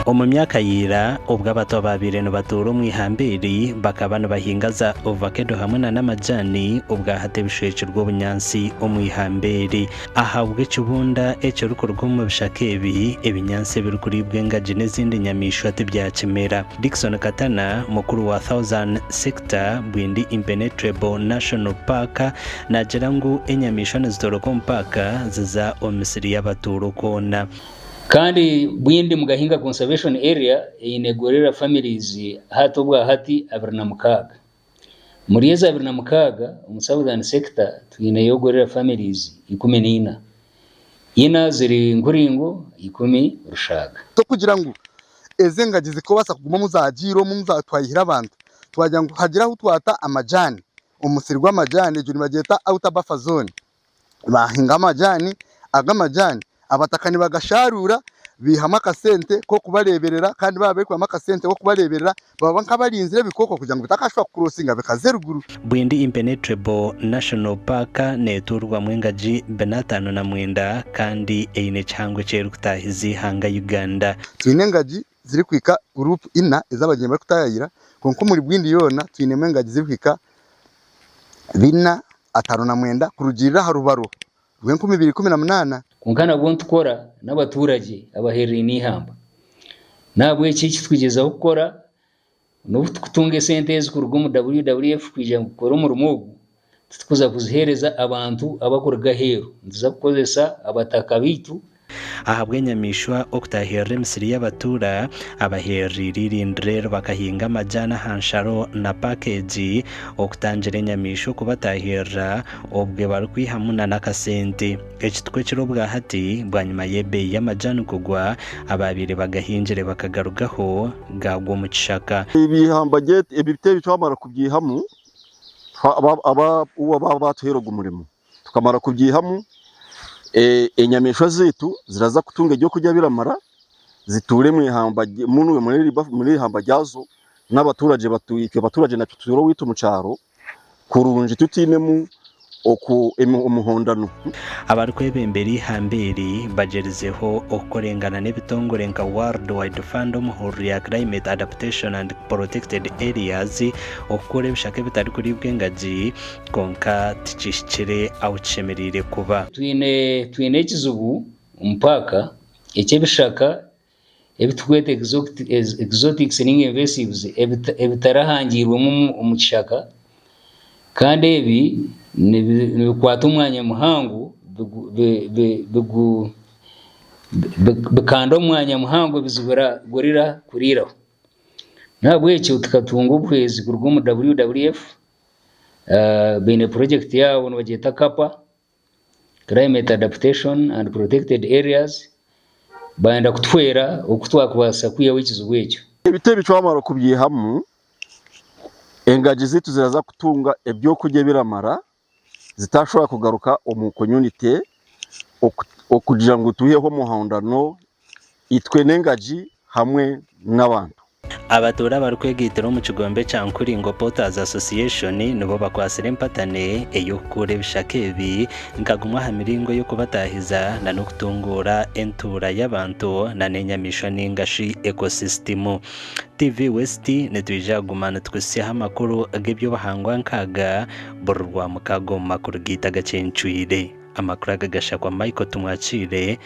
Omu myaka ya ira, obwo abato abaabaire nibatuura omu ihamba eri bakaba nibahinga za ovakedo hamwe na n'amajaani obwahati ebishwekirwe obunyaatsi omu ihamba eri. Ahabw'ekibunda ekirikuruga omu bishaka ebi, ebinyaatsi ebirikuriibwa engagi n'ezindi nyamaishwa tibyakimera. Dickson Katana, mukuru wa Thousand Sector Bwindi Impenetrable National Park naagira ngu enyamaishwa nizitoroka omu paaka ziza omu misiri y'abatuura okwona. Kandi Bwindi Mugahinga Conservation Area eine gorilla families hati obwahati 26. Omuri ezo 26, omu Southern Sector twineyo gorilla families 14. Ina ziri Nkuringo, ikumi Rushaaga. Tokugira ngu ezi engagi zikabaasa kuguma omu zagiire omu twayihire abantu, twagira ngu hagire ahu twata amajani, omusiri gw'amajani egyo nibagyeta outer buffer zone. Baahinga amajaani, ago amajaani abataka nibagasharuura baihamu akasente k'okubareeberera kandi baaba barikwihamu akasente k'okubareeberera baba nk'abarinzire ebikooko kugira ngu bitakashuba kukurosinga bikaza eruguru. Bwindi Impenetrable National Park neetuurwamu engagi 59 kandi eine ekihango eki erikutaahiza eihanga Uganda. Twine engagi zirikuhika guruupu ina ezi abagyenyi barikutaayayira kwonka omuri Bwindi yoona twinemu engagi zirikuhika bina 59 kurugiirira aha rubaro rw'enkumi ibiri ikumi na munaana. Kwonka nabwo nitukora n'abaturage abahereraine eihamba. N'ahabw'ekyo eki turikugyezaho kukora n'obu turikutunga esente ezi kuruga omu WWF kwija ngu kukora omurimo ogu, titukuza kuziheereza abantu abarikuruga aheeru. Nituza kukozesa abataka baitu. Ahabw'enyamaishwa okutaahirira emisiri y'abatuura, abahereriire eirindiro eri bakahinga amajaani aha nsharo na paaka egi okutangira enyamaishwa okubataahirira obwe barikwihamu na n'akasente. Eki tikwo kiri obwahati bwanyima y'ebeeyi y'amajaani kugwa, abaabaire bagahingire bakagarugaho gaagwa omu kishaka. Ebihamba ebiti ebi twamara kubyihamu, aba batuhaire ogu murimo. Tukamara kubyihamu, enyamaishwa zaitu ziraza kutunga ebyokurya biramara zituure omu ihamba muri ihamba ryazo n'abaturage itwe abaturage naitwe tutuure owaitu omu kyaro kurungi tutainemu omuhondano. Abarikwebembera eihamba eri bagyerizeho okukorengana n'ebitongore nka World Wide Fund omuhururu ya Climate Adaptation and Protected Areas okukura ebishaka ebitarikuriibwa engagi Kwonka tikihikire ahu kishemereire kuba. Twine twine ekizibu omu paaka eky'ebishaka ebi turikweta exotics ninga invasives ebitarahangiirwemu omu kishaka kandi ebi nibikwata omwanya muhango bikanda omwanya muhango bizibira gorira kuriiraho. N'ahabw'ekyo tukatunga obuhwezi kuruga omu WWF. Baine purojekiti yaabo nibagyeta CAPA, Climate Adaptation and Protected Areas, bayenda kutuhwera oku twakubaasa kwihaho ekizibu ekyo. Ebiti ebi twamara kubyihamu, engagi zaitu ziraza kutunga ebyokurya ebiramara zitashobora kugaruka omu community okugira ngu twiheho omuhondano itwe n'engagi hamwe n'abantu. Abatuura abarikwegaitira omu kigombe ekya Nkuringo Potters Association nibo bakwatsire empatane ey'okukuura ebishaka ebi nka gumwe aha miringo y'okubataahiza na n'okutunguura entuura y'abantu na n'enyamaishwa ninga shi ecosystem. TV West nitwija kuguma nitukuhitsyaho amakuru g'eby'obuhangwa nk'aga buri Rwamukaaga omu makuru gaitu agacencwire. Amakuru aga gashakwa Michael Tumwakiire.